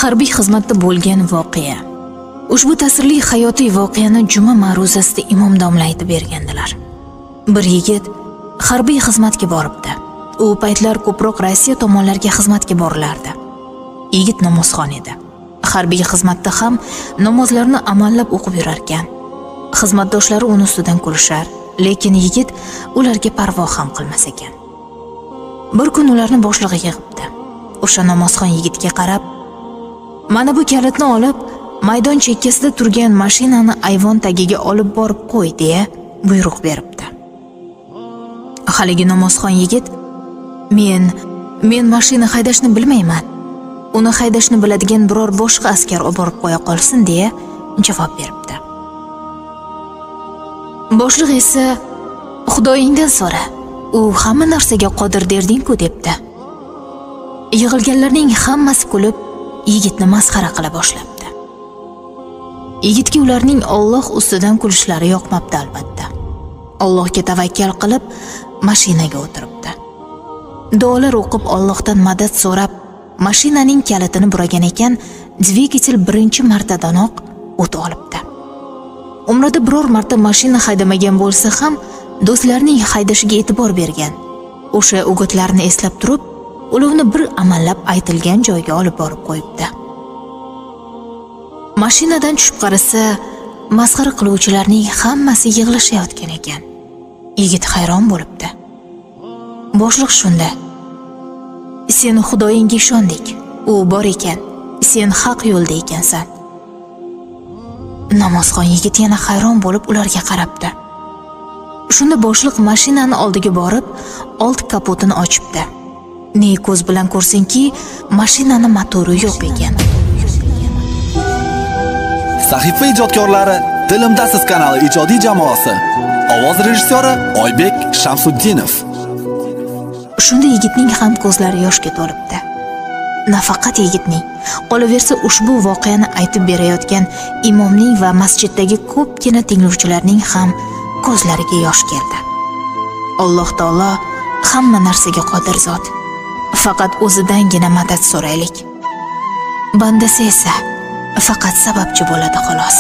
Harbiy xizmatda bo'lgan voqea. Ushbu ta'sirli hayotiy voqeani juma ma'ruzasida imom domla aytib bergandilar. Bir yigit harbiy xizmatga boribdi. U paytlar ko'proq Rossiya tomonlarga xizmatga borilardi. Yigit namozxon edi. Harbiy xizmatda ham namozlarni amallab o'qib yurar ekan. Xizmatdoshlari uni ustidan kulishar, lekin yigit ularga parvo ham qilmas ekan. Bir kun ularni boshlig'i yig'ibdi. O'sha namozxon yigitga qarab, "Mana bu kalitni olib, maydon chekkasida turgan mashinani ayvon tagiga olib borib qo'y" deya buyruq beribdi. Haligi namozxon yigit, "Men mashina haydashni bilmayman. Uni haydashni biladigan biror boshqa askar olib borib qo'ya qolsin" deya javob beribdi. Boshliq esa, "Xudoyingdan so'ra, u hamma narsaga qodir derding-ku" debdi. Yig'ilganlarning hammasi kulib, yigitni masxara qila boshlabdi. Yigitga ularning Alloh ustidan kulishlari yoqmabdi albatta. Allohga tavakkal qilib, mashinaga o'tiribdi. Duolar o'qib, Allohdan madad so'rab, mashinaning kalitini buragan ekan, dvigatel birinchi martadanoq o't olibdi. Umrida biror marta mashina haydamagan bo'lsa ham, do'stlarining haydashiga e'tibor bergan. O'sha o'gitlarni eslab turib, ulovni bir amallab aytilgan joyga olib borib qo'yibdi. Mashinadan tushib qarasa, masxara qiluvchilarning hammasi yig'lashayotgan ekan. Yigit hayron bo'libdi. Boshliq shunda, "Sen Xudoyingga ishondik, u bor ekan, sen haq yo'lda ekansan." Namozxon yigit yana hayron bo'lib ularga qarabdi. Shunda boshliq mashinani oldiga borib, old kapotini ochibdi. Ne ko'z bilan ko'rsinki, mashinani motori yo'q ekan. Sahifa ijodkorlari Dilimdasiz kanali ijodiy jamoasi. Ovoz rejissyori Oybek Shamsuddinov. Shunda yigitning ham ko'zlari yoshga to'libdi. Nafaqat yigitning, qolaversa ushbu voqeani aytib berayotgan imomning va masjiddagi ko'pgina tinglovchilarning ham ko'zlariga yosh keldi. Alloh taolo hamma narsaga qodir zot. Faqat o'zidangina madad so'raylik. Bandasi esa faqat sababchi bo'ladi xolos.